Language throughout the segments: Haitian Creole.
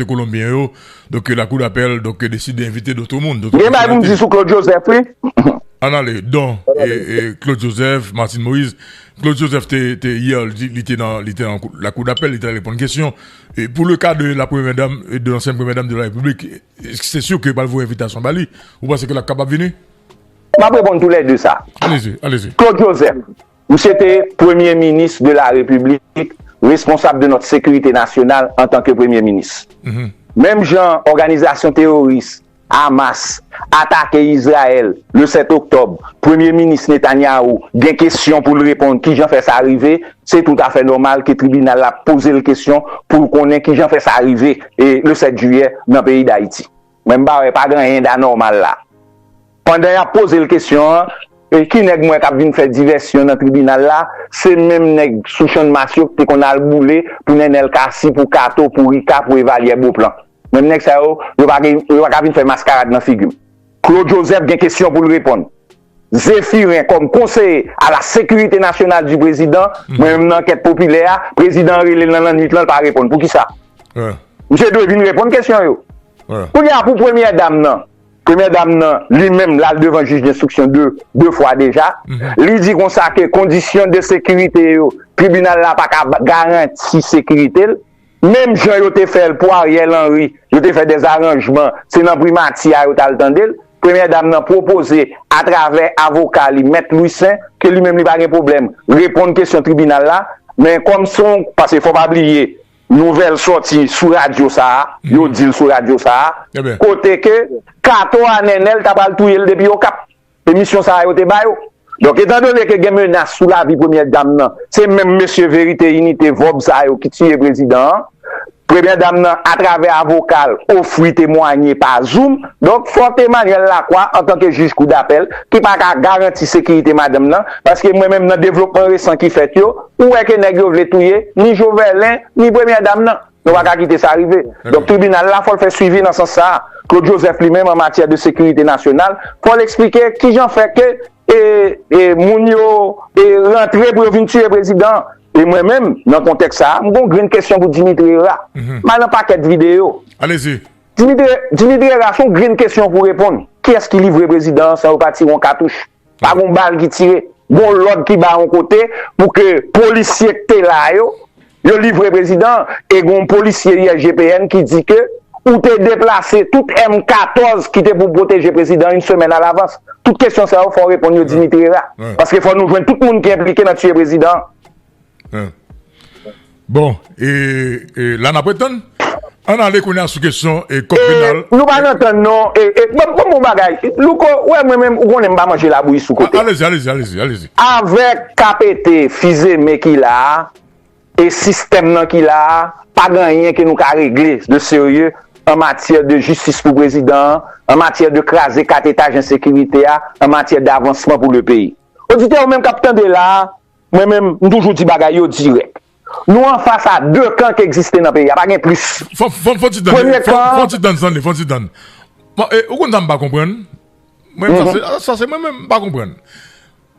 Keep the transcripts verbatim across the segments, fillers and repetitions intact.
Kolonbyen yo, donk, lakou dapèl, donk, deside envite dòt moun, dòt otorite. Gen bagay pou m di sou Claude Joseph, wi. Ann ale, don, e, e, Claude Joseph, Martine Moïse. Claude Joseph te, te, yè, li, li te nan, li te nan kou-, lakou dapèl, li te reponn kesyon. E pou le ka de la premyè dam, e de l'ancienne première dame de la République, se si ke yo pral voye envitasyon ba li. Ou panse ke l ap kapab vini? M ap reponn toulède sa. Allez-y, allez-y. Claude Joseph, misye te premye minis de la Repiblik, responsab de notre sécurité nationale en tant que premye minis. Mhm. Menm jan òganizasyon teworis Hamas atake Izrayèl le sèt oktòb, premye minis Netanyahu gen kesyon pou l reponn, kijan fè sa rive, se toutafè nòmal ke tribinal la poze l kesyon pou l konnen kijan fè sa rive, e, le sèt jiyè nan peyi Dayiti. Mwen, m pa wè, pa gen anyen d anòmal la. Pandan y ap poze l kesyon an, e, ki nèg m wè k ap vin fè divèsyon nan tribinal la, se menm nèg sou Channmas yo ki te konn al boule pou Nenel Cassy, pou Kato, pou Rika, pou Evalyè Beauplan. Menm nèg sa yo, yo pa gen, yo pa ka vin fè maskarad nan figi m. Claude Joseph gen kesyon pou l reponn. Zéphirin, kòm konseye à la sécurité nationale du président, mwen menm nan ankèt popilè a, prezidan an rele l nan lannwit lan, l pa reponn. Poukisa? Misye dwe vin reponn kesyon yo. Kounye a, pou premyè dam nan, premyè dam nan, li menm, l al devan jij denstriksyon de, de fwa deja. Li di konsa ke kondisyon de sekirite yo, tribinal la pa ka ba-, garanti sekirite l. Menm jan yo te fè l pou Ariel Henry, yo te fè dèzaranjman, se nan primati a yo t al tande l. Premyè dam nan pwopoze, atravè avoka li, Mèt Louissaint, ke li menm li pa gen pwoblèm, reponn kesyon tribinal la, men kòm se yon, paske fò pa bliye, nouvèl sòti sou radyo sa a, yo di l sou radyo sa a, kote ke Kato a Nenel ta pral touye l depi Okap. Emisyon sa a yo te ba yo. Donk, etandone ke gen menas sou lavi premyè dam nan, se menm mesye Verite Inite Vòb sa yo ki tiye prezidan an, premyè dam nan, atravè avoka l, ofri temwanye pa Zoom. Donk, fòk Emmanuel Lacroix, antanke jij kou dapèl, ki pa ka garanti sekirite madanm nan, paske mwen menm nan devlopman resan ki fèt yo, ou wè ke nèg yo vle touye ni Jovelin, ni premyè dam nan. Nou pa ka kite sa rive. Donk, tribinal la, fò l fè swivi nan sans sa a. Claude Joseph li menm, an matyè de sekirite nasyonal, fò l eksplike kijan fè ke, e, e, moun yo, e, rantre pou yo vin tiye prezidan an. E mwen menm, nan kontèks sa a, m gon grenn kesyon pou Dimitri Herrera. M al nan pakèt videyo. Dimitri, Dimitri Herrera, se yon grenn kesyon pou reponn. Kiyès ki livre prezidan an san yo pa tire yon katouch? Pa gon bal ki tire. Gon lòd ki ba yon kote pou ke polisye k te la yo, yo livre prezidan an. E gon polisye I S G P N ki di ke ou te deplase tout M katòz ki te pou pwoteje prezidan an yon semèn alavans. Tout kesyon sa yo, fò w reponn yo Dimitri Herrera. Paske fò nou jwenn tout moun ki enplike nan tiye prezidan an. Bon, e, e la n ap ret tann. Ann ale kounye a sou kesyon e kòd penal. Nou pa nan tann non. E, e, ban, ban m yon bagay. Louko, ou wè mwen menm, ou konnen m pa manje labouyi sou kote. Alezi, alezi, alezi, alezi. Avèk K P T, Fils-Aimé ki la a, e sistèm nan ki la a, pa gen anyen ke nou ka regle de serye an matyè de jistis pou prezidan an, an matyè de kraze kat etaj ensekirite a, an matyè de avansman pou le peyi. Oditè yo menm k ap tande la a, mwen menm, m toujou di bagay yo dirèk. Nou anfas a de kan ki egziste nan peyi a, pa gen plis. Fò, fò, fò ti tann, fò, fò ti tann, Stanley, fò ti tann. Bon, e, ou konn sa m pa konprann? Mwen, sa se, sa se mwen menm, m pa konprann.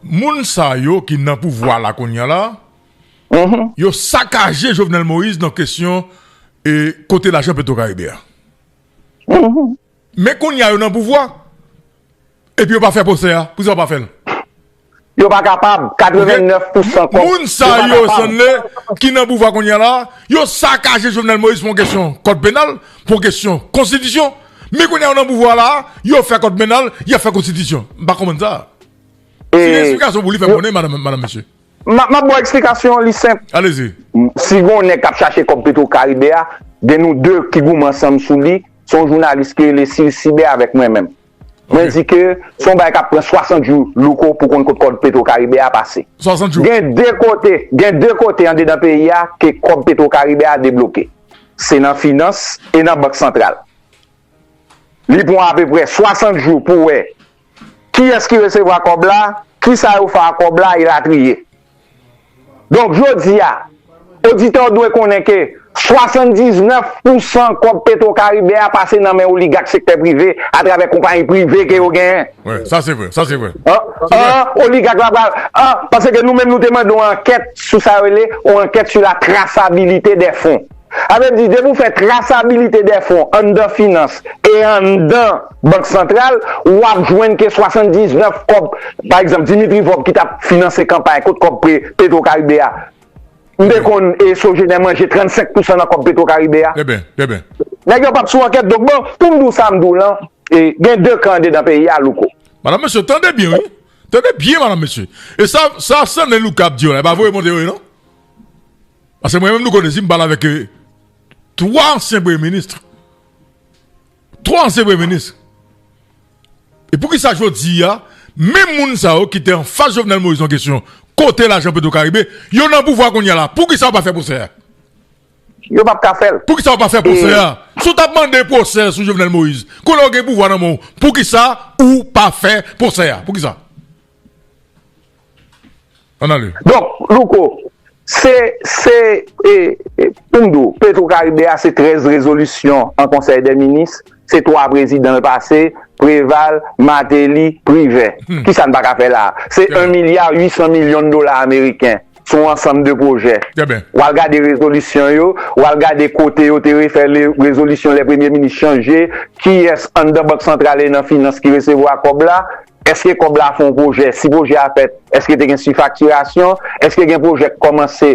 Moun sa yo ki nan pouvwa la kounye a la, yo sakaje Jovenel Moïse nan kesyon, e, kote lajan Petro Caribe a. Men kounye a yo nan pouvwa, epi yo pa fè pwosè a, poukisa yo pa fè l? Yo pa kapab, katrevennèf pousan kòb. Moun sa yo, Stanley, ki nan pouvwa kounye a la, yo sakaje Jovenel Moïse pou yon kesyon kòd penal, pou yon kesyon konstitisyon. Men kounye a yo nan pouvwa la, yo fè kòd penal, y ap fè konstitisyon. M pa konprann sa. Si gen eksplikasyon pou li, fè m konnen, madanm, madanm, mesye. M ap, m ap ba w eksplikasyon, li senp. Alezi. Si gen yon nèg k ap chache kòb Petro Caribe a, gen nou de ki goumen ansanm sou li, se yon jounalis ki rele Cyrus Sibert avèk mwen menm. Mwen di ke se yon bagay k ap pran swasant jou, Louko, pou konn kot kòb Petro Caribe a pase. Swasant jou. Gen de kote, gen de kote andedan peyi a ke kòb Petro Caribe a debloke. Se nan finans e nan bank santral. Li pran apeprè swasant jou pou wè kiyès ki resevwa kòb la, kisa yo fè ak kòb la, elatriye. Donk, jodi a, oditè w dwe konnen ke swasanndiznèf pousan kòb Petro Caribe a pase nan men oligak sektè prive atravè konpayi prive ke yo genyen. Wi, sa se vre, sa se vre. An, an, oligak la pral, an, paske nou menm nou te mande yon ankèt sou sa yo rele, yon ankèt sur la traçabilité des fonds. Sa vle di, depi w fè trasabilite dè fon anndan finans e anndan Bank Santral, w ap jwenn ke swasanndiznèf kòb, pa egzanp, Dimitri Vorbe ki t ap finanse kanpay, kot kòb pre Petro Karibe a? M te konn e Sogener manje trannsenk pousan nan kòb Petro Karibe a. Trè byen, trè byen. Nèg yo p ap sou ankèt. Donk, bon, pou m di w sa m di w lan, e, gen de kan andedan peyi a, Louko. Madanm, mesye, tande byen, wi. Tande byen, madanm, mesye. E sa, sa Stanley Lucas ap di yo la, e pa voye monte yo ye, non? Paske mwen menm, Louko Dezi, m pale avèk, e, twa ansyen premye minis. Twa ansyen premye minis. E poukisa jodi a, menm moun sa yo ki te anfas Jovenel Moïse nan kesyon kote lajan Petro Karibe, yo nan pouvwa kounye a la, poukisa yo pa fè pwosè a? Yo p ap ka fè l. Poukisa yo pa fè pwosè a? Si w t ap mande pwosè sou Jovenel Moïse, kounye a w gen pouvwa nan men w, poukisa ou pa fè pwosè a? Poukisa? Ann ale. Donk, Louko, se, se, e, e, pou m di w, Petro Karibe a, se trèz rezolisyon an Konsèy dè Minis, se twa prezidan l pase, Preval, Martelly, Privè. Kisa n pa ka fè la a? Se en milya uit san milyon dola ameriken sou yon ansanm de pwojè. W al gade rezolisyon yo, w al gade kote yo te refè le, rezolisyon lè premye minis chanje, kiyès anndan Bank Santral e nan finans ki resevwa kòb la, èske kòb la fè yon pwojè? Si pwojè a fèt, èske te gen sifaktirasyon? Èske gen pwojè k kòmanse,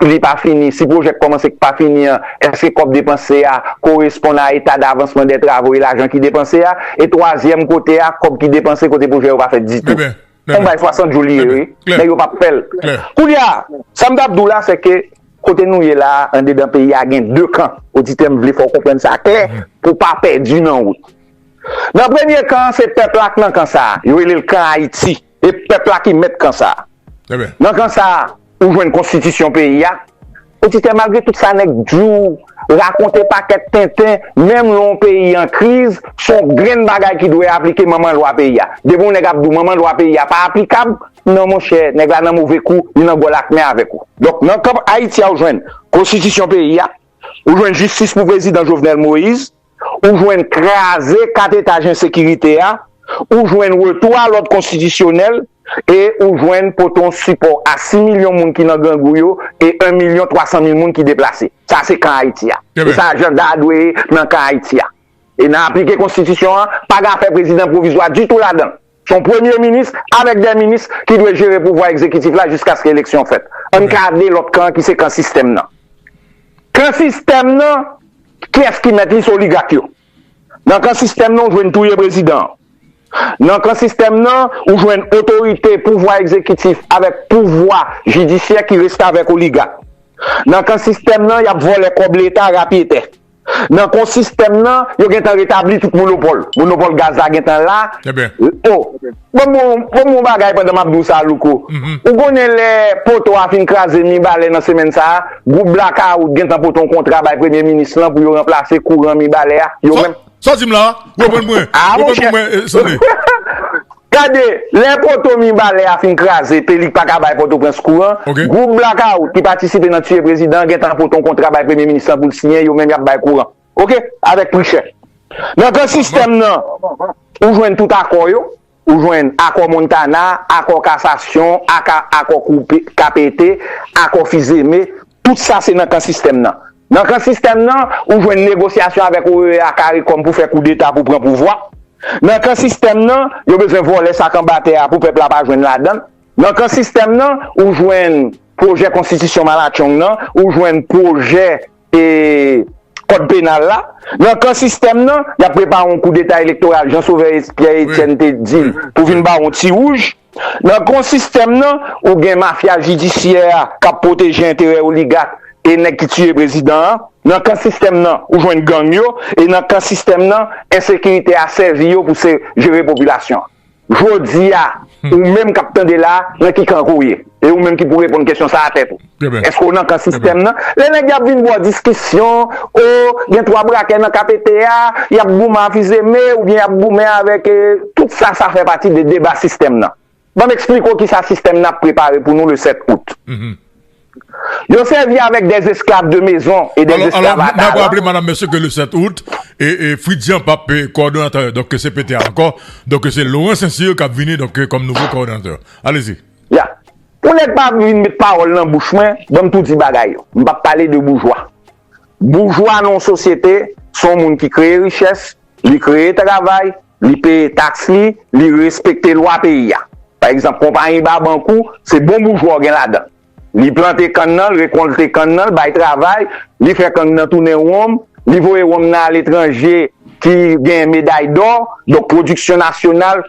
li pa fini? Si pwojè k kòmanse k pa fini an, èske kòb depanse a koresponn a eta davansman dè travo e lajan ki depanse a? E twazyèm kote a, kòb ki depanse kote pwojè yo pa fèt ditou. Yon bay swasant jou li ye, wi. Nèg yo p ap fè l. Kounye a, sa m t ap di w la, se ke kote nou ye la a, andedan peyi a, gen de kan. Oditè, m vle fè w konprann sa klè, pou w pa pèdi nan wout. Nan premye kan an, se pèp la k nan kan sa a. Yo rele l kan Ayiti. E pèp la ki mèt kan sa a. Nan kan sa a, ou jwenn konstitisyon peyi a. Oditè, malgre tout sa nèg di w, rakonte pakèt tenten, menm lè yon peyi an kriz, se yon grenn bagay ki dwe aplike, manman lwa peyi a. Depi yon nèg ap di w manman lwa peyi a pa aplikab, non, monchè, nèg la nan move kou, li nan gòl ak men avèk ou. Donk, nan kan Ayiti a, ou jwenn konstitisyon peyi a, ou jwenn jistis pou prezidan Jovenel Moïse, ou jwenn kraze kat etaj ensekirite a, ou jwenn retou a lòd konstitisyonèl, e ou jwenn pote yon sipò a sis milyon moun ki nan grangou yo e en milyon twa san mil moun ki deplase. Sa se kan Ayiti a. E sa ajanda a dwe ye nan kan Ayiti a. E nan aplike konstitisyon an, pa gen afè prezidan pwovizwa ditou ladan l. Se yon premye minis avèk de minis ki dwe jere pouvwa egzekitif la jiskaske eleksyon fèt. Ann gade lòt kan an ki se kan sistèm nan. Kan sistèm nan, kiyès ki mèt li? Se oligak yo. Nan kan sistèm nan, ou jwenn touye prezidan an. Nan kan sistèm nan, ou jwenn otorite pouvwa egzekitif avèk pouvwa jidisyè ki reste avèk oligak. Nan kan sistèm nan, y ap vòlè kòb leta rapyetè. Nan kan sistèm nan, yo gentan retabli tout monopòl. Monopòl gaz la gentan la. O, ban m, ban m yon bagay pandan m ap di w sa, Louko. Ou konnen lè poto a fin kraze Mibalè nan semèn sa a, gwoup Blakawout gentan pote yon kontra bay premye minis lan pou yo ranplase kouran Mibalè a, yo menm. Sa w di m la a? Reprann mwen. Reprann pou mwen, Stanley. Gade, lè poto Mibalè a fin kraze, Pelik pa ka bay Pòtoprens kouran, gwoup Blakawout ki patisipe nan tiye prezidan an gentan pote yon kontra bay premye minis lan pou l siyen, yo menm y ap bay kouran. Oke? Avèk pri chè. Nan kan sistèm nan, ou jwenn tout akò yo, ou jwenn akò Montana, akò kasasyon, aka, akò koupe, kapete, akò fizeme, tout sa se nan kan sistèm nan. Nan kan sistèm nan, ou jwenn negosyasyon avèk O E A, CARICOM pou fè koudeta pou pran pouvwa. Nan kan sistèm nan, yo bezwen vòlè sa k anba tè a pou pèp la pa jwenn ladan l. Nan kan sistèm nan, ou jwenn pwojè konstitisyon malatchong nan, ou jwenn pwojè, e, kòd penal la. Nan kan sistèm nan, y ap prepare yon koudeta elektoral, Jean Sauveur Pierre Etienne te di l, pou vin ba w yon ti wouj. Nan kan sistèm nan, ou gen mafya jidisyè a k ap pwoteje enterè oligak e nèg ki tiye prezidan an. Nan kan sistèm nan, ou jwenn gang yo. E nan kan sistèm nan, ensekirite a sèvi yo pou se jere popilasyon an. Jodi a, ou menm k ap tande la a, nan ki kan ke w ye? E ou menm ki pou reponn kesyon sa a a tèt ou. Èske w nan kan sistèm nan? Lè nèg y ap vin ba w diskisyon, o, gen twa brakè nan K P T a, y ap goumen a fizeme, oubyen y ap goumen avèk, e, tout sa, sa fè pati de deba sistèm nan. Ban m eksplike w kisa sistèm nan ap prepare pou nou le sèt out. Yo sèvi avèk des esclaves de maison et des esclaves à talent. Alò, alò, n ap raple, madanm, mesye, ke le sèt out, e, e, Fritz Jean p ap, e, kowòdonatè, donk, se P T A ankò, donk, se Laurent Saint-Cyr k ap vini, donk, kòm nouvo kowòdonatè. Alezi. Ya. Pou nèg pa vin met pawòl nan bouch mwen, ban m tou di bagay yo. M p ap pale de boujwa. Boujwa nan yon sosyete, se yon moun ki kreye richès, li kreye travay, li peye taks li, li respekte lwa peyi a. Pa egzanp, konpayi Babankou, se bon boujwa w gen ladan. Li plante kann nan, l rekòlte kann nan, l bay travay, li fè kann nan tounen wonm, li voye wonm nan aletranje ki gen meday dò, donk pwodiksyon nasyonal,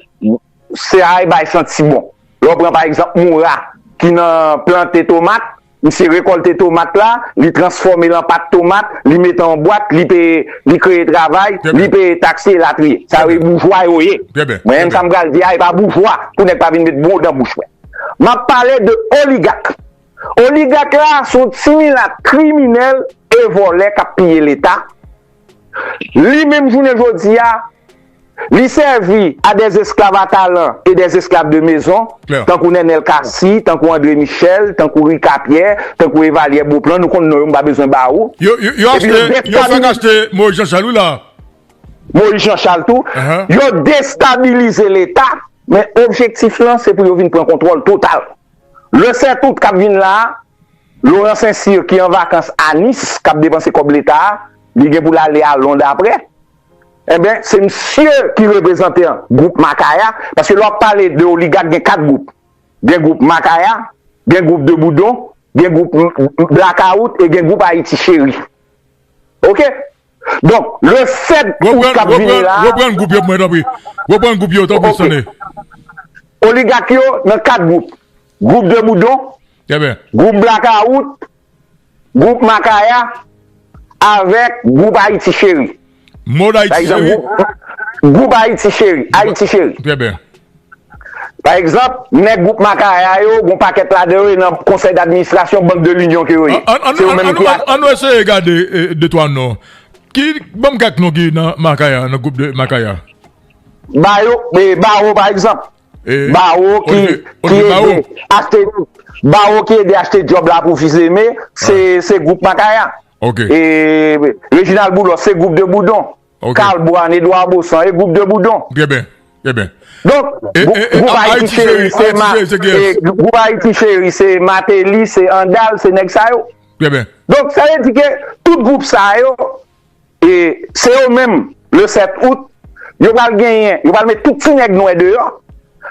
sa a bay santi bon. Lè w pran pa egzanp Moura ki nan plante tomat, misye rekòlte tomat la, li transfòme l an pat tomat, li mete an bwat, li peye, li kreye travay, li peye taks elatriye. Sa yo e boujwa yo ye. Mwen menm sa m pral di a, e pa boujwa, pou nèg pa vin met mo nan bouch mwen. M ap pale de oligak. Oligak la se yon ti milat kriminèl e vòlè k ap piye leta. Li menm jounen jodi a, li sèvi a des esclaves à talent et des esclaves de maison, tankou Nènèl Cassy, tankou André Michel, tankou Rica Pierre, tankou Evalière Beauplan, nou konn non yo, m pa bezwen ba ou. Yo, yo, yo Epi yo achte, yo fèk destabilize achte Moïse Jean Charles, wi la. Moïse Jean Charles tou. Yo destabilize leta, men objektif lan, se pou yo vin pran kontwòl total. Le sèt out k ap vin la a, Laurent Saint-Cyr ki an vakans a Nice, k ap depanse kòb leta a, li gen pou l ale a Lond apre. Enben, se misye ki reprezante gwoup Makaya, paske lè w ap pale de oligak, gen kat gwoup. Gen gwoup Makaya, gen gwoup De Boudon, gen gwoup M-, M-, Blakawout e gen gwoup Ayiti Cheri. Oke? Donk, le sèt out k ap vini la a, reprann gwoup yo pou mwen, tanpri. Reprann gwoup yo, tanpri, Stanley. Oligak yo nan kat gwoup. Gwoup De Boudon, gwoup Blakawout, gwoup Makaya, avèk gwoup Ayiti Cheri. Mòd Ayiti Cheri. Gwoup, gwoup Ayiti Cheri. Ayiti Cheri. Trè byen. Pa egzanp, nèg gwoup Makaya yo, gon pakèt ladan yo, e nan konsèy d'administrasyon Bank de l'Union ke yo ye. An, an, Se yo an, menm an, ki an, an nou eseye gade, e, de twa non. Ki, ban m kèk non ki nan Makaya, nan gwoup de Makaya? Bawo, e, Bawo, pa egzanp. E, Bawo ki, Olivier, ki Olivier Bawo. Ede achte, Bawo ki ede achte djòb la pou Fils-Aimé, se, se gwoup Makaya. Ok. E, Reginald Boulos, se gwoup De Boudon. Ok. Karl Boan, Edouard Baussan, e gwoup De Boudon. Trè byen, trè byen. Donk, E, gwoup, e, e, gwoup A-, Ayiti Ayiti Cheri, Cheri, se Ayiti Ma-, Cheri, se kiyès? E, gwoup Ayiti Cheri, se Martelly, se Andal, se nèg sa yo. Trè byen. Donk, sa vle di ke tout gwoup sa yo, e, se yo menm, le sèt out, yo pral genyen, yo pral met tout ti nèg nwè deyò,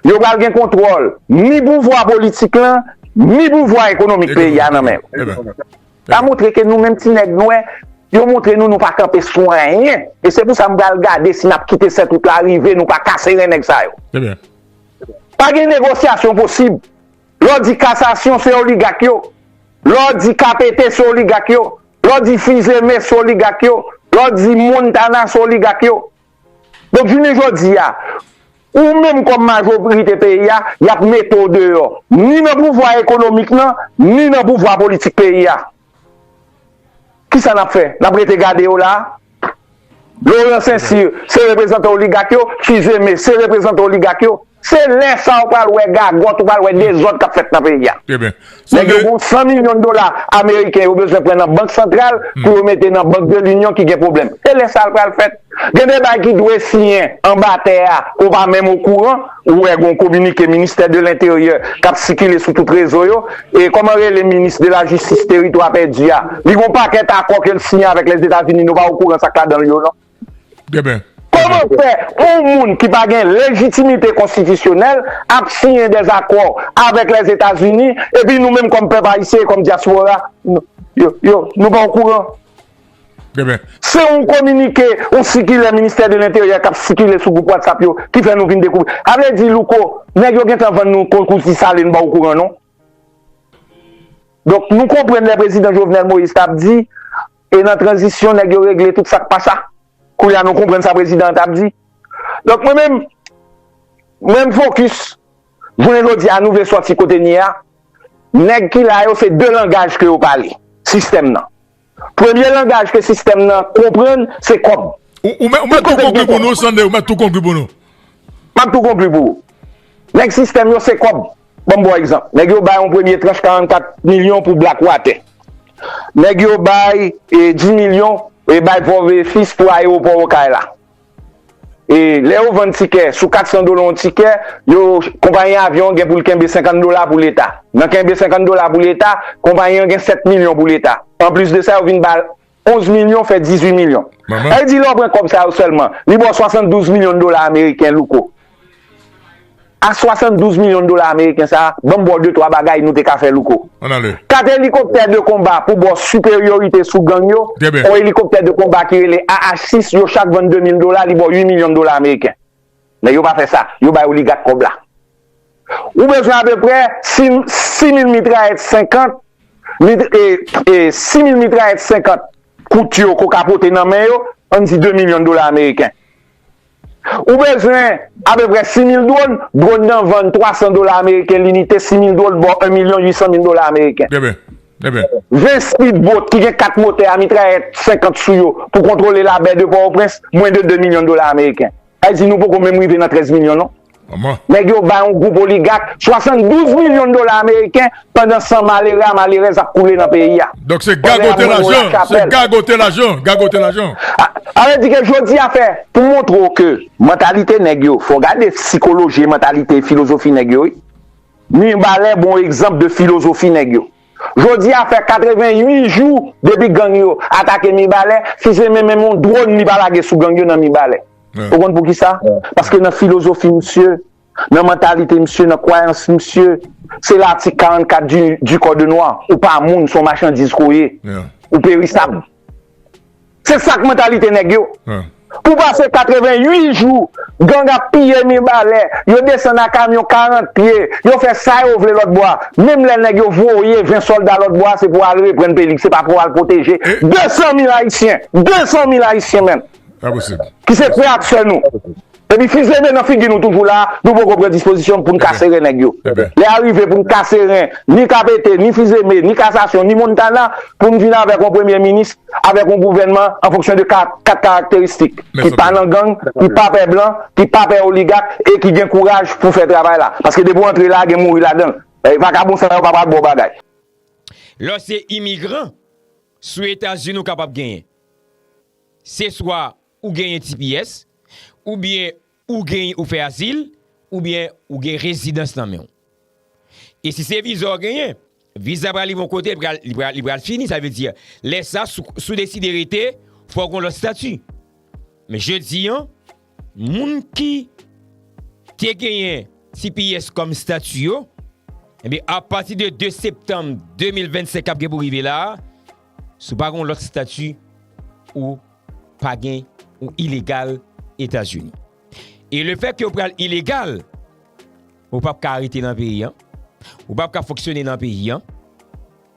yo pral gen kontwòl ni pouvwa politik lan, ni pouvwa ekonomik peyi a nan men yo. Ekonomik. Trè byen. Sa montre ke nou menm ti nèg nwè, yo montre nou nou pa kanpe sou anyen. E se pou sa m pral gade si n ap kite sèt out la rive, nou pa kase ren nèg sa yo. Trè byen. Pa gen negosyasyon posib. Lè w di Kasasyon, se oligak yo. Lè w di K P T, se oligak yo. Lè w di Fils-Aimé, se oligak yo. Lè w di Montana, se oligak yo. Donk, jounen jodi a, ou menm kòm majorite peyi a, y ap mete w deyò. Ni nan pouvwa ekonomik lan, ni nan pouvwa politik peyi a. Kisa n ap fè? N ap rete gade yo la? Laurent Saint-Cyr, se reprezantan oligak yo, Fils-Aimé, se reprezantan oligak yo. Se lè sa a w pral wè gagòt, ou pral wè dezòd k ap fèt nan peyi a. Trè byen. Nèg yo gon san milyon dola ameriken yo bezwen pran nan bank santral pou yo mete nan Bank de l'Union ki gen pwoblèm. Se lè sa a l pral fèt. Gen de bagay ki dwe siyen anba tè a, ou pa menm okouran, ou wè gon kominike Ministè de Lenteryè k ap sikile sou tout rezo yo, e kòman rele minis de la jistis teritwa pèdi a? Li gon pakèt akò ke l siyen avèk Lèzetazini, nou pa okouran sa k ladan l yo non. Trè byen. Kòman fè yon moun ki pa gen lejitimite konstitisyonèl ap siyen dèzakò avèk Lèzetazini, epi nou menm kòm pèp ayisyen, kòm dyaspora, nou, yo, yo, nou pa okouran? Trè byen. Se yon kominike, yon sikilè Ministè de Lenteryè k ap sikile sou gwoup WhatsApp yo ki fè nou vin dekouvri. Sa vle di, Louko, nèg yo gentan vann nou koukouti sale, nou pa okouran non. Donk, nou konprann lè prezidan Jovenel Moïse t ap di, e nan tranzisyon, nèg yo regle tout sa k pa sa. Kounye a, nou konprann sa prezidan an t ap di. Donk, mwen menm, mwen m fokis. Jounen jodi a, nou vle sòti kote n ye a. Nèg ki la yo, se de langaj ke yo pale. Sistèm nan. Premye langaj ke sistèm nan konprann, se kòb. Ou, ou mèt, ou mèt tou konkli pou nou, Stanley, ou mèt tou konkli pou nou. M ap tou konkli pou ou. Nèg sistèm yo, se kòb. Ban m ba w egzanp. Nèg yo bay yon premye tranch karannkat milyon pou Blackwater. Nèg yo bay, e, dis milyon, e, bay Vòvefis pou ayewopò Okay la. E lè yo vann tikè, sou kat san dola yon tikè, yo, konpayi avyon an gen pou l kenbe senkant dola pou Leta. Nan kenbe senkant dola pou Leta, konpayi an gen sèt milyon pou Leta. Anplis de sa, yo vin ba l onz milyon fè dizuit milyon. Sa vle di lè w pran kòb sa yo sèlman, li ba w swasanndouz milyon dola ameriken, Louko. A swasanndouz milyon dola ameriken sa a, ban m ba w de twa bagay nou te ka fè, Louko. Kat elikoptè de konba pou ba w siperyorite sou gang yo, yon elikoptè de konba ki rele A H sis, yo chak vann de mil dola, li ba w uit milyon dola ameriken. Nèg yo pa fè sa. Yo bay oligak kòb la. Ou bezwen apeprè sis mil mitrayèt senkant, mit, e, e, sis mil mitrayèt senkant kout yo ke w ka pote nan men yo, ann di de milyon dola ameriken. Ou bezwen apeprè sis mil dwòn, dwòn nan vann twa san dola ameriken linite, sis mil dwòn ba w en milyon uit san mil dola ameriken. Ven speedboat ki gen kat motè a mitrayèt senkant sou yo pou kontwole labè de Pòtoprens, mwens de de milyon dola ameriken. Sa vle di nou poko menm rive nan trèz milyon non. Nèg yo bay yon gwoup oligak swasanndouz milyon dola ameriken pandan san malere a malerèz ap koule nan peyi a. Donk se gagote lajan, se gagote lajan, gagote lajan. Sa vle di ke jodi a fè, pou montre w ke mantalite nèg yo, fò w gade sikoloji, mantalite, filozofi nèg yo, wi. Mibalè bon egzanp de filozofi nèg yo. Jodi a fè katrevenn uit jou depi gang yo atake Mibalè, Fils Aimé menm yon dwòn li pa lage sou gang yo nan Mibalè. Ou konn poukisa? Paske nan filozofi misye, nan mantalite misye, nan kwayans misye, se latik karannkat du, du code noir. Ou pa moun, se yon machandiz ke w ye. Ou perisab. Se sa k mantalite nèg yo. Pou pase katrevenn uit jou, gang ap piye Mibalè, yo desann a kamyon karant pye, yo fè sa yo vle lòt bò a. Menm lè nèg yo voye ven sòlda lòt bò a, se pou al reprann peyi, se pa pou al pwoteje de san mil Ayisyen, de san mil Ayisyen menm, ki se frè ak sè nou. Epi Fils Aimé nan figi nou toujou la, nou poko pran dispozisyon pou n ka sere nèg yo. Lè a rive pou n kase ren, ni K P T, ni Fils Aimé, ni Kasasyon, ni Montana, pou n vin avèk yon premye minis, avèk yon gouvènman an fonksyon de kat, kat karakteristik, ki pa nan gang, ki pa pè blan, ki pa pè oligak, e ki gen kouraj pou fè travay la. Paske depi w antre la, gen mouri ladan l. E vakabon sa yo pa pral ba w bagay. Lè w se imigran, sou Etazini ou kapab genyen. Se swa ou genyen T P S, oubyen ou genyen, ou fè azil, oubyen ou gen rezidans nan men w. E si se viza w genyen, viza pral rive yon kote, li pral, li pral, li pral fini, sa vle di, lè sa, si w, si w deside rete, fò w gen yon lòt estati. Men jodi a, moun ki te genyen T P S kòm estati yo, ebyen, apati de de septanm de mil vennsenk k ap gen pou rive la a, si w pa gen yon lòt estati, ou pa gen, ou ilegal Etazini. E lefètke ou pral ilegal, ou p ap ka rete nan peyi a, ou p ap ka fonksyone nan peyi a,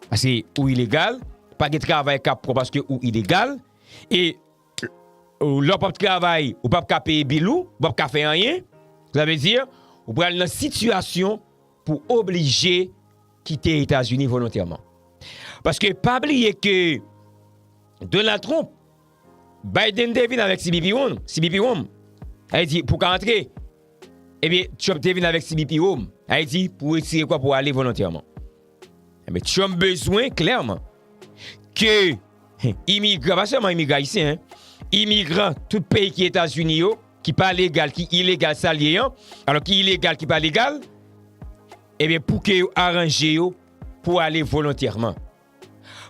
paske ou ilegal, pa gen travay k ap pran paske ou ilegal, e lè w p ap travay, ou p ap ka peye bil ou, ou p ap ka fè anyen. Sa vle di, ou pral nan sitiyasyon pou oblije kite Etazini volontèman. Paske pa bliye ke Donald Trump, Biden te vin avèk C B P one, C B P one. Sa vle di, pou w ka antre, ebyen, Trump te vin avèk C B P one. Sa vle di, pou w retire kò w pou w ale volontèman. Ebyen, Trump bezwen, klèman, ke imigran, pa sèlman imigran ayisyen, en, imigran tout peyi ki Etazini yo, ki pa legal, ki ilegal, sa l ye an, alò ki ilegal, ki pa legal, ebyen, pou ke yo aranje yo pou ale volontèman.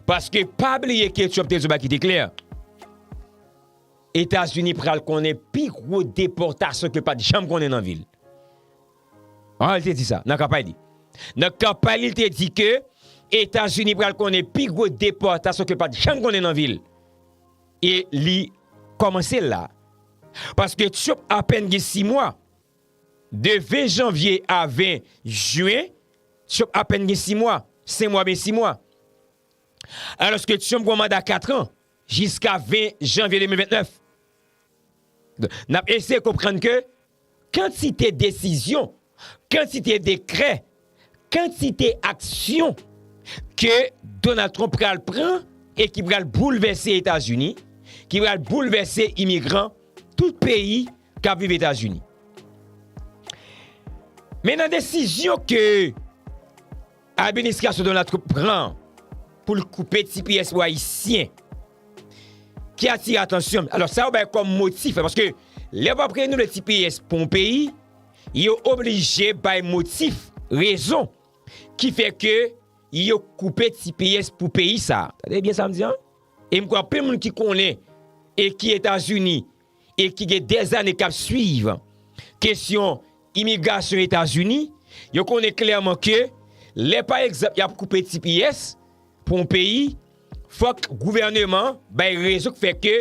Paske pa bliye ke Trump te di yon bagay ki te klè. Etazini pral konnen pi gwo depòtasyon ke l pa t janm konnen nan vi l. An, li te di sa, nan kanpay li. Nan kanpay li, li te di ke Etazini pral konnen pi gwo depòtasyon ke l pa t janm konnen nan vi l. E li kòmanse l la. Paske Trump apèn gen sis mwa. De ven janvye a ven jen, Trump apèn gen sis mwa. Senk mwa oubyen sis mwa. Alòske Trump gen yon manda kat an, jiska ven janvye de mil vennèf. N ap eseye konprann ke kantite desizyon, kantite dekrè, kantite aksyon ke Donald Trump pral pran e ki pral boulvèse Etazini, ki pral boulvèse imigran tout peyi k ap viv Etazini. Men nan desizyon ke administrasyon Donald Trump pran pou l koupe T P S pou Ayisyen ki atire atansyon. Alò, sa yo bay kòm motif, paske lè yo p ap renouvle T P S pou yon peyi, yo oblije bay motif, rezon, ki fè ke yo koupe T P S pou peyi sa a. Tande byen sa m di an? e m kwè anpil moun ki konnen e ki Etazini e ki gen dèzane k ap swiv kesyon imigrasyon Etazini, yo konnen klèman ke lè pa egzanp y ap koupe T P S pou yon peyi, fòk gouvèneman bay rezon k fè ke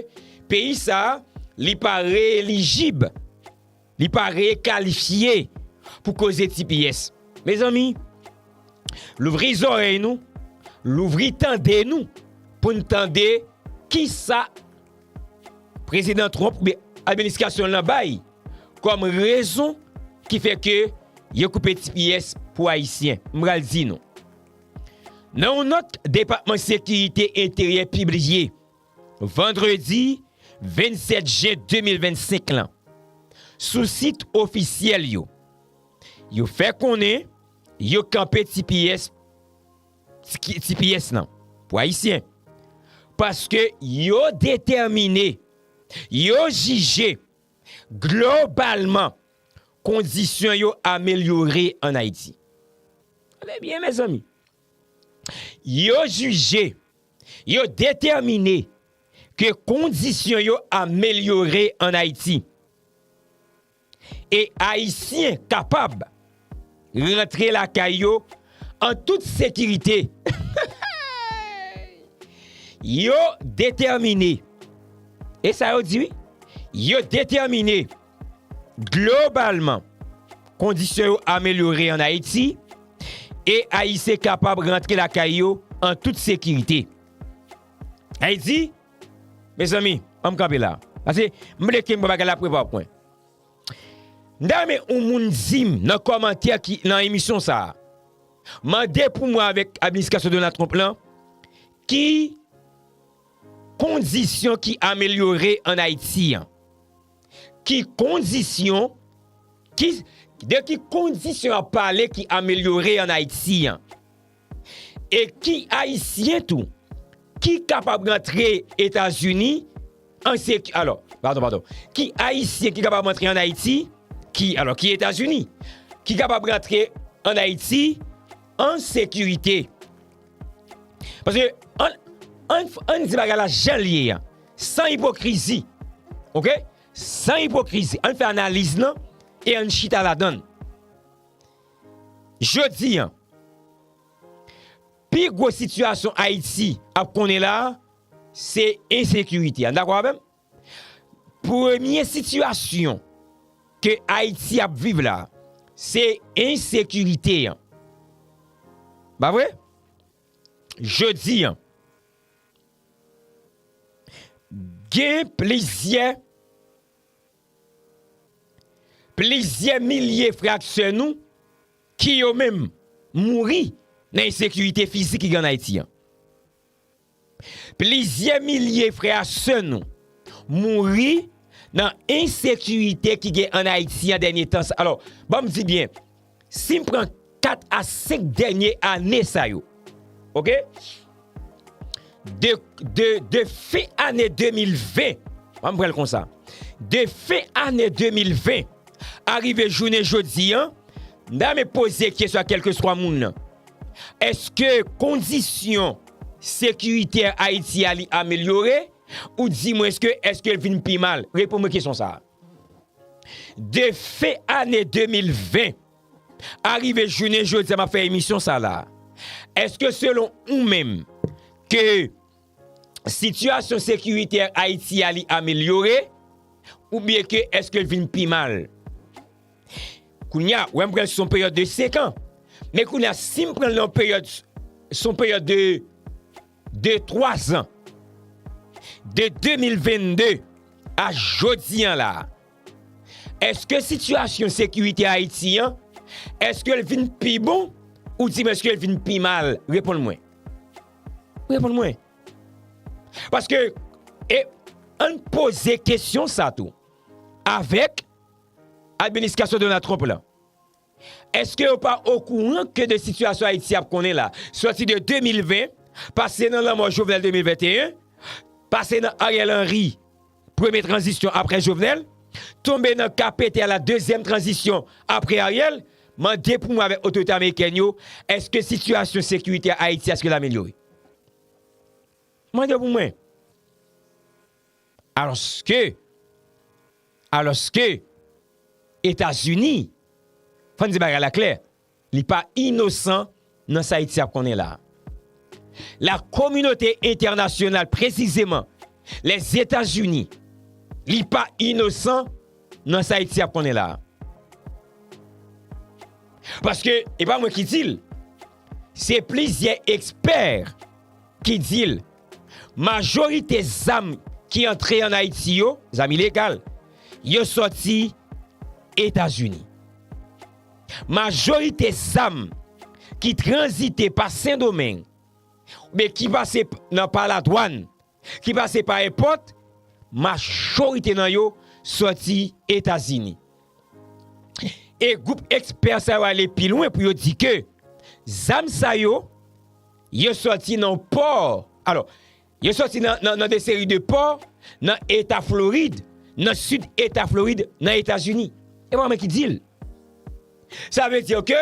peyi sa a, li pa reyelijib, li pa rekalifye pou koze T P S. Mezanmi, louvri zòrèy nou, louvri tande nou pou n tande kisa Prezidan Trump oubyen administrasyon l lan bay kòm rezon ki fè ke yo koupe T P S pou Ayisyen. M pral di nou. Nan yon nòt Depatman Sekirite Enteryè pibliye vandredi vennsèt jen de mil vennsenk lan, sou sit ofisyèl yo, yo fè konnen yo kanpe T P S, T P S lan pou Ayisyen. Paske yo detèmine, yo jije globalman kondisyon yo amelyore ann Ayiti. Tande byen, mezanmi. Yo jije, yo detèmine ke kondisyon yo amelyore ann Ayiti. E Ayisyen kapab rantre lakay yo an tout sekirite. Yo detèmine, e sa yo di wi, yo detèmine globalman kondisyon yo amelyore ann Ayiti e Ayisyen kapab rantre lakay yo an tout sekirite. Ayiti, mezanmi, ann kanpe la. Paske m vle ke m pran bagay la pwen pa pwen. M ta renmen yon moun di m nan kòmantè ki nan emisyon sa a, mande pou mwen avèk administrasyon Donald Trump lan, ki kondisyon ki amelyore ann Ayiti an? Ki kondisyon, ki, de ki kondisyon y ap pale ki amelyore ann Ayiti an? E ki Ayisyen tou ki kapab rantre Etazini an seki-, alò, padon, padon. Ki Ayisyen ki kapab rantre ann Ayiti, ki, alò, ki Etazini, ki kapab rantre ann Ayiti an sekirite? Paske, ann, ann, ann di bagay la jan l ye a, san ipokrizi. Oke? San ipokrizi. Ann fè analiz lan e ann chita ladan l. Jodi a, pi gwo sitiyasyon Ayiti ap konnen la a, se ensekirite a. N dakò avè m? Premye sitiyasyon ke Ayiti ap viv la, se ensekirite an. Pa vre? Jodi a, gen plizyè, plizyè milye frè ak sè nou ki yo menm mouri nan ensekirite fizik ki gen ann Ayiti an. Plizyè milye frè a sè nou mouri nan ensekirite ki gen ann Ayiti an dènye tan sa. Alò, ban m di byen, si m pran kat a senk dènye ane sa yo, oke? De, de, de fen ane de mil ven, ban m pran l konsa. De fen ane de mil ven a rive jounen jodi a, m ta renmen poze kesyon a kèlkeswa moun nan. Èske kondisyon sekiritè Ayiti a li amelyore? Ou di mwen, èske, èske l vin pi mal? Reponn mwen kesyon sa a. De fen ane de mil ven a rive jounen jodi a m ap fè emisyon sa la a, èske selon ou menm ke sitiyasyon sekiritè Ayiti a li amelyore, oubyen ke èske l vin pi mal? Kounye a, ou wè m pral sou yon peryòd de senk an. Men kounye a, si m pran l nan yon peryòd, sou yon peryòd de, de twa zan, de de mil vennde a jodi a la a, èske sitiyasyon sekirite Ayiti an, èske l vin pi bon? Ou di m èske l vin pi mal? Reponn mwen. Reponn mwen. Paske, e, ann poze kesyon sa tou avèk administrasyon Donald Trump lan. Èske yo pa okouran ke de sitiyasyon Ayiti ap konnen la, sòti de de mil ven, pase nan lanmò Jovenel de mil venteyen, pase nan Ariel Henry, premye tranzisyon apre Jovenel, tonbe nan ka pete a la dezyèm tranzisyon apre Ariel, mande pou mwen avèk otorite amerikèn yo, èske sitiyasyon sekirite Ayiti, èske l amelyore? Mande pou mwen. Alòske, alòske, Etazini, fò n di bagay la klè, li pa inosan nan sa Ayiti ap konnen la. La kominote entènasyonal, presizeman, Lèzetazini, li pa inosan nan sa Ayiti ap konnen la. Paske, e pa mwen ki di l, se plizyè ekspè ki di l, majorite zam ki antre ann Ayiti yo, zam ilegal, yo sòti Etazini. Majorite zam ki tranzite pa Sendomeng, oubyen ki pase p-, nan pa ladwann, ki pase pa èpòt, majorite nan yo sòti Etazini. E gwoup ekspè sa yo ale pi lwen pou yo di ke zam sa yo, yo sòti nan pò. Alò, yo sòti nan, nan, nan de seri de pò nan Eta Florid, nan sid Eta Florid, nan Etazini. E pa mwen ki di l. Sa vle di ke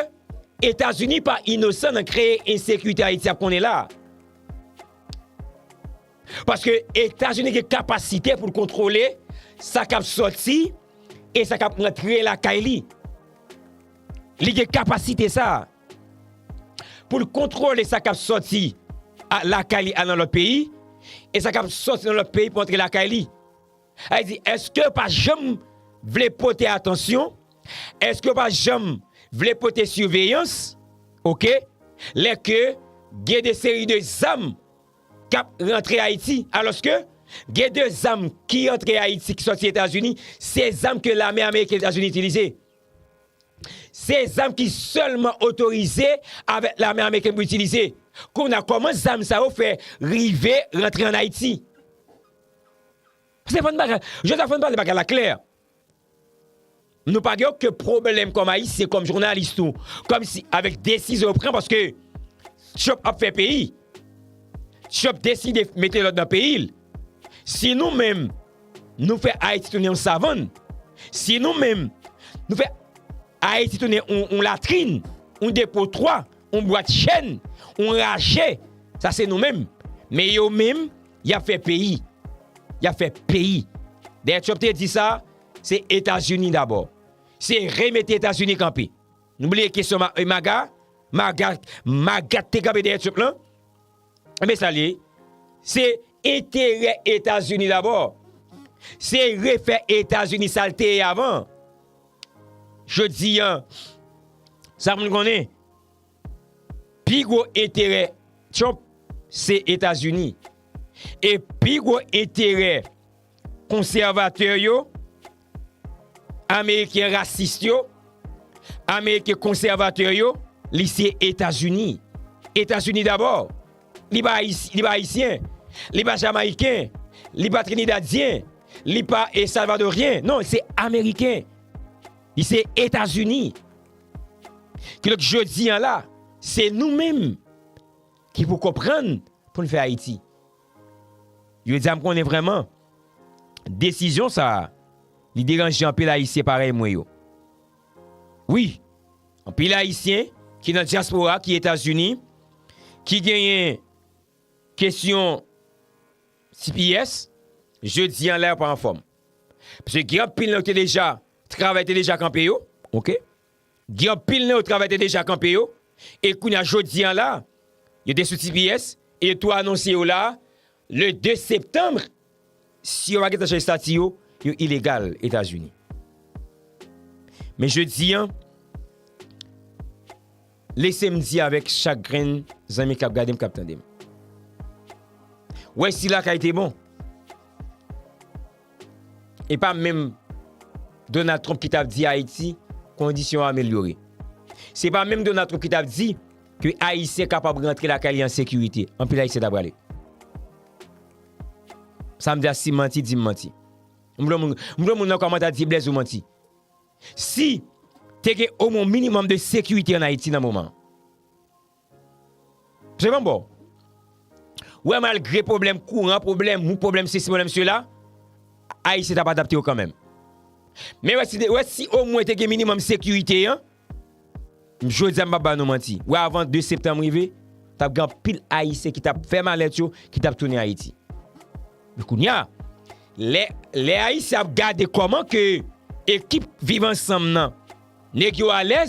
Etazini pa inosan nan kreye ensekirite Ayiti ap konnen la. Paske Etazini gen kapasite pou l kontwole sa k ap sòti e sa k ap rantre lakay li. Li gen kapasite sa a pou l kontwole sa k ap sòti a, lakay li al nan lòt peyi e sa k ap sòti nan lòt peyi pou antre lakay li. Sa vle di, èske yo pa janm vle pote atansyon? Èske yo pa janm vle pote siveyans? Oke? Lè ke gen de seri de zam k ap rantre Ayiti, alòske gen de zam ki rantre Ayiti, ki sòti Etazini, se zam ke lame ameriken Etazini itilize. Se zam ki sèlman otorize avèk lame ameriken pou itilize. Kounye a, kòman zam sa yo fè rive rantre ann Ayiti? Se fò n bagay, jodi a fò n pale bagay la klè. Nou pa gen okenn pwoblèm kòm Ayisyen, kòm jounalis tou, kòmsi avèk desizyon yo pran, paske Trump ap fè peyi. Trump deside mete lòd nan peyi l. Si nou menm, nou fè Ayiti tounen yon savann, si nou menm, nou fè Ayiti tounen yon, yon latrin, yon depotwa, yon bwat chèn, yon raje, sa se nou menm. Men yo menm, y ap fè peyi. Y ap fè peyi. Dèyè Trump te di sa, se Etazini dabò. Se remete Etazini kanpe. Nou bliye kesyon ma-, e, MAGA, MAGA, MAGA te kanpe dèyè Trump lan. Enben sa l ye. Se enterè Etazini dabò. Se refè Etazini sa l te ye avan. Jodi a, sa pou n konnen, pi gwo enterè Trump se Etazini. E pi gwo enterè konsèvatè yo, Ameriken rasis yo, Ameriken konsèvatè yo, li se Etazini. Etazini dabò. Li pa Ayis-, li pa Ayisyen. Li pa Jamayiken. Li pa Trinidadyen. Li pa, e, Salvadoryen. Non, se Ameriken. Li se Etazini. Kidonk, jodi a la, se nou menm ki pou konprann pou n fè Ayiti. Jodi a, m konnen vrèman, desizyon sa a, li deranje anpil Ayisyen parèy mwen yo. Wi, anpil Ayisyen ki nan dyaspora, ki Etazini, ki genyen kesyon T P S, jodi a la yo pa anfòm. Paske gen anpil nan yo te deja, travay te deja kanpe yo, oke? Gen anpil nan yo travay te deja kanpe yo, e kounye a jodi a la, yo te sou T P S, e yo tou anonse yo la, le de septanm, si yo pa gentan chanje estati yo, yo ilegal Etazini. Men jodi a, lese m di avèk chak grenn zanmi k ap gade m, k ap tande m. Wè si lakay te bon. E pa menm Donald Trump ki t ap di Ayiti, kondisyon yo amelyore. Se pa menm Donald Trump ki t ap di ke Ayisyen kapab rantre lakay li an sekirite. Anpil Ayisyen ta prale. Sa m di a, si m manti, di m manti. M vle moun, m vle moun nan kòmantè di Blaise ou manti. Si te gen omwen yon minimòm de sekirite ann Ayiti nan moman an. Se bon, bon. Wè, malgre pwoblèm kouran, pwoblèm ou, pwoblèm sesi, pwoblèm sela, Ayisyen t ap adapte yo kanmenm. Men wè si, wè si omwen te gen minimòm sekirite an, jodi a m p ap ba nou manti. Wè, avan de septanm rive, t ap gen anpil Ayisyen ki t ap fè malèt yo, ki t ap tounen Ayiti. Men kounye a, lè, lè Ayisyen ap gade kòman ke ekip Viv Ansanm nan, nèg yo alèz,